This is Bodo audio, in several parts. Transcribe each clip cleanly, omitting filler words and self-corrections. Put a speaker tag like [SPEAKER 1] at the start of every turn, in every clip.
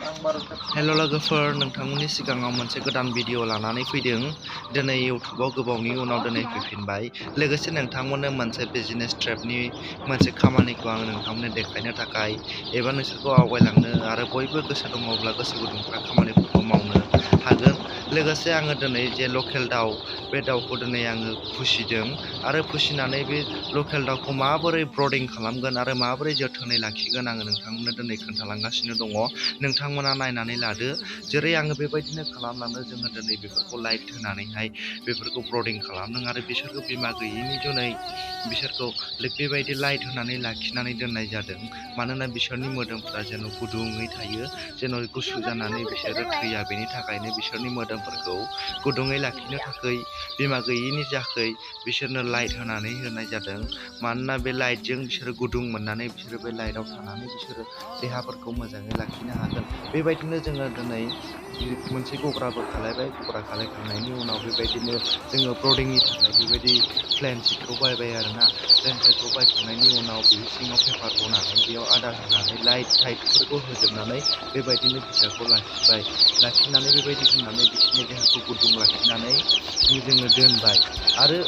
[SPEAKER 1] हेल' लोगोफोर, नोंथांमोननि सिगाङाव मोनसे गोदान भिडिअ लानानै फैदों। दिनै इउटुबाव गोबावनि उनाव फैफिनबाय। लोगोसे नोंथांमोननो मोनसे बिजनेस ट्रेपनि मोनसे खामानिखौ आं नोंथांमोननो देखायनो थाखाय एबा नोंसोरखौ आवगायलांनो आरो बयबो गोसो दङब्ला गोसो गुदुंफ्रा खामानिफोरखौ मावनो हागोन। लोगोसे आङो दिनै जे लकेल दाउ, बे दाउखौ दिनै आङो फिसिदों आरो फिसिनानै बे लकेल दाउखौ माबोरै ब्रडिं खालामगोन आरो माबोरै जोथोनै लाखिगोन आङो नोंथांमोननो दिनै खोन्थालांगासिनो दङ। नोंथांमोना नायनानै लादो। जेरै आङो बेबायदिनो खालामलांनो जोङो दिनै बेफोरखौ लाइट होनानैहाय बेफोरखौ ब्रडिं खालामदों आरो बिसोरखौ बिमा गैयिनि जुनै बिसोरखौ बेबायदि लाइट होनानै लाखिनानै दोननाय जादों। मानोना बिसोरनि मोदोमफ्रा जेन' गुदुङै थायो, जेन' गुसु जानानै बिसोरो थैया, बेनि थाखायनो बिसोरनि मोदोमफोरखौ गुदुङै लाखिनो थाखाय बिमा गैयिनि थाखाय बिसोरनो लाइट होनानै होनाय जादों। मानोना बे लाइटजों बिसोरो गुदुं मोननानै बिसोरो बे लाइटआव थानानै बिसोरो देहाफोरखौ मोजाङै लाखिनो हागोन। बेबायदिनो जोङो दिनै मोनसे गग्राबो खालायबाय। गग्रा खालायखांनायनि उनाव बेबायदिनो जोङो ब्रडिंनि थाखाय बेबायदि प्लेन सिटखौ बायबाय आरोना। प्लेन सिटखौ बायखांनायनि उनाव बे सिङाव पेपार बनानै बेयाव आदार होनानै लाइट टाइटफोरखौ होजोबनानै बेबायदिनो फिसाखौ लाखिबाय। लाखिनानै बेबायदि होनानै बिसोरनि देहाखौ गुदुं लाखिनानै जोङो दोनबाय। आरो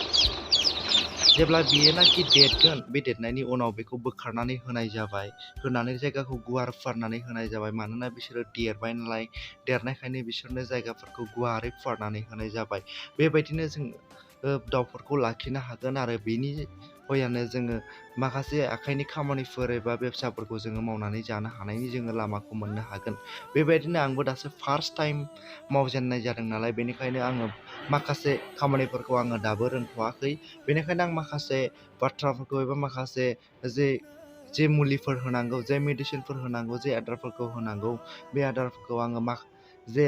[SPEAKER 1] जेब्ला बियोनाखि देरगोन, बे देरनायनि उनाव बेखौ बोखारनानै होनाय जाबाय। होनानै जायगाखौ गुवार फुवारनानै होनाय जाबाय। मानोना बिसोरो देरबाय नालाय, देरनायखायनो बिसोरनो जायगाफोरखौ गुवारै फुवारनानै होनाय जाबाय। बेबायदिनो जों दाउफोरखौ लाखिनो हागोन आरो बेनि हयानो जोङो माखासे आखाइनि खामानिफोर एबा बेब्साफोरखौ जोङो मावनानै जानो हानायनि जोङो लामाखौ मोननो हागोन। बेबायदिनो आंबो दासो फार्स्ट टाइम मावजेननाय जादों नालाय, बेनिखायनो आङो माखासे खामानिफोरखौ आङो दाबो रोंथ'वाखै। बेनिखायनो आं माखासे बाथ्राफोरखौ एबा माखासे जे मुलिफोर होनांगौ, जे मेडिसिनफोर होनांगौ, जे आदारफोरखौ होनांगौ, बे आदारफोरखौ आङो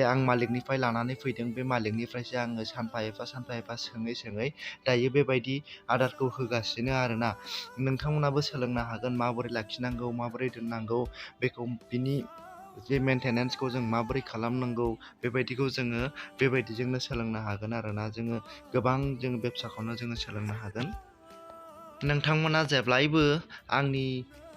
[SPEAKER 1] आं मालिकनिफ्राय लानानै फैदों। बे मालिकनिफ्रायसो आङो सानफा एफा सोङै दायो बेबायदि आदारखौ होगासिनो आरोना। नोंथांमोनाबो सोलोंनो हागोन माबोरै लाखिनांगौ, माबोरै दोननांगौ, बिनि जे मेनटेनेन्सखौ जों माबोरै खालामनांगौ, बेबायदिखौ जोङो बेबायदिजोंनो सोलोंनो हागोन आरोना। जोङो गोबां बेब्साखौनो जोङो सोलोंनो हागोन। नोंथांमोना जेब्लायबो आंनि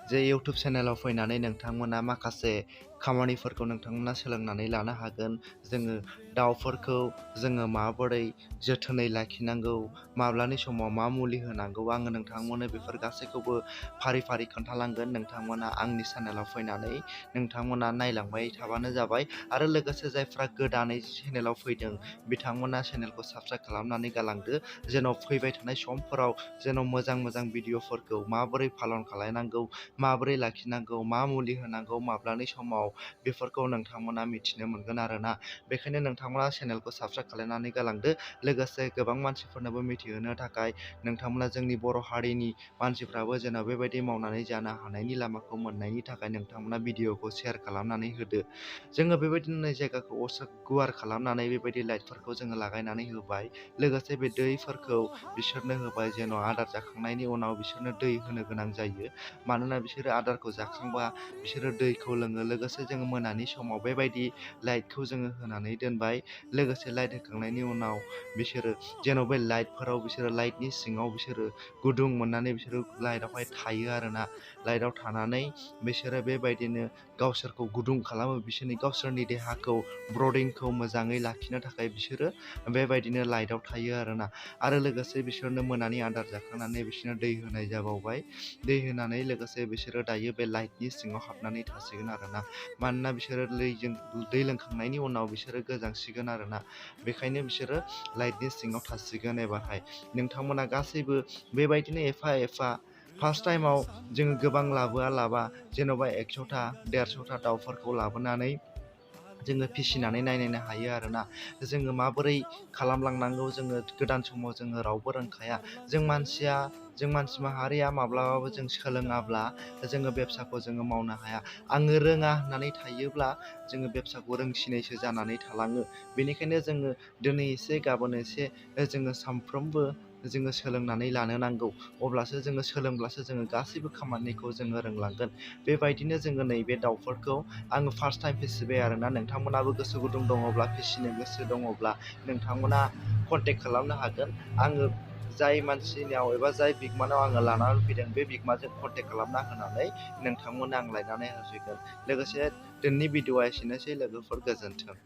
[SPEAKER 1] जे इउटुब चेनेलाव फैनानै नोंथांमोना माखासे खामानिफोरखौ नोंथांमोना सोलोंनानै लानो हागोन। जोङो दाउफोरखौ जोङो माबोरै जोथोनै लाखिनांगौ, माब्लानि समाव मा मुलि होनांगौ, आङो नोंथांमोननो बेफोर गासैखौबो फारि फारि खोन्थालांगोन। नोंथांमोना आंनि चेनेलाव फैनानै नोंथांमोना नायलांबाय थाबानो जाबाय। आरो लोगोसे जायफ्रा गोदानै चेनेलाव फैदों, बिथांमोना चेनेलखौ साबस्क्राइब खालामनानै गालांदो, जेन' फैबाय थानाय समफोराव जेन' मोजां भिडिअफोरखौ माबोरै पालन खालायनांगौ, माबोरै लाखिनांगौ, मा मुलि होनांगौ, माब्लानि समाव, बेफोरखौ नोंथांमोना मिथिनो मोनगोन आरोना। बेखायनो नोंथांमोना चेनेलखौ साबस्क्राइब खालामनानै गालांदो। लोगोसे गोबां मानसिफोरनोबो मिथिहोनो थाखाय नोंथांमोना जोंनि बर' हारिनि मानसिफ्राबो जेन' बेबायदि मावनानै जानो हानायनि लामाखौ मोननायनि थाखाय नोंथांमोना भिडिअखौ शेयार खालामनानै होदो। जोङो बेबायदिनो जायगाखौ गुवार खालामनानै बेबायदि लाइटफोरखौ जोङो लागायनानै होबाय। लोगोसे बे दैफोरखौ बिसोरनो होबाय, जेन' आदार जाखांनायनि उनाव बिसोरनो दै होनो गोनां जायो। मानोना बिसोरो आदारखौ जाखांबा बिसोरो दैखौ लोङो। लोगोसे जोङो मोनानि समाव बेबायदि लाइटखौ जोङो होनानै दोनबाय। लोगोसे लाइट होखांनायनि उनाव बिसोरो जेन' बे लाइटफोराव बिसोरो लाइटनि सिङाव बिसोरो गुदुं मोननानै बिसोरो लाइटआवहाय थायो आरोना। लाइटआव थानानै बिसोरो बेबायदिनो गावसोरखौ गुदुं खालामो। गावसोरनि देहाखौ ब्रडिंखौ मोजाङै लाखिनो थाखाय बिसोरो बेबायदिनो लाइटआव थायो आरोना। आरो लोगोसे बिसोरनो मोनानि आदार जाखांनानै बिसोरनो दै होनाय जाबावबाय। दै होनानै लोगोसे बिसोरो दायो बे लाइटनि सिङाव हाबनानै थासिगोन आरोना। मानोना बिसोरो दै लोंखांनायनि उनाव बिसोरो गोजांसिगोन आरोना। बेखायनो बिसोरो लाइटनि सिङाव थासिगोन एबारहाय। नोंथांमोना गासैबो बेबायदिनो एफा फार्स्ट टाइमाव जोङो गोबां लाबा जेन'बा 100टा 150टा दाउफोरखौ लाबोनानै जोङो फिसिनानै नायनो हायो आरोना। जोङो माबोरै खालामलांनांगौ, जोङो गोदान समाव जोङो रावबो रोंखाया। जों मानसि माहारिया माब्लाबाबो जों सोलोङाब्ला जोङो बेब्साखौ जोङो मावनो हाया। आङो रोङा होननानै थायोब्ला जोङो बेब्साखौ रोंसिनैसो जानानै थालाङो। बेनिखायनो जोङो दिनै एसे गाबोन एसे जोङो सानफ्रोमबो जोङो सोलोंनानै लानो नांगौ। अब्लासो जोङो सोलोंब्लासो जोङो गासैबो खामानिखौ जोङो रोंलांगोन। बेबायदिनो जोङो नैबे दाउफोरखौ आङो फार्स्ट टाइम फिसिबाय आरोना। नोंथांमोनाबो गोसो गुदुं दङब्ला, फिसिनो गोसो दङब्ला नोंथांमोना कन्टेक्ट खालामनो हागोन। आङो जाय मानसिनियाव एबा जाय बिगोमानाव आङो लानानै फैदों बे बिगोमाजों कन्टेक्ट खालामना होनानै नोंथांमोननो आं लायनानै होफैगोन। लोगोसे दिनैनि भिडिअ'आ एसेनोसै लोगोफोर, गोजोन्थों।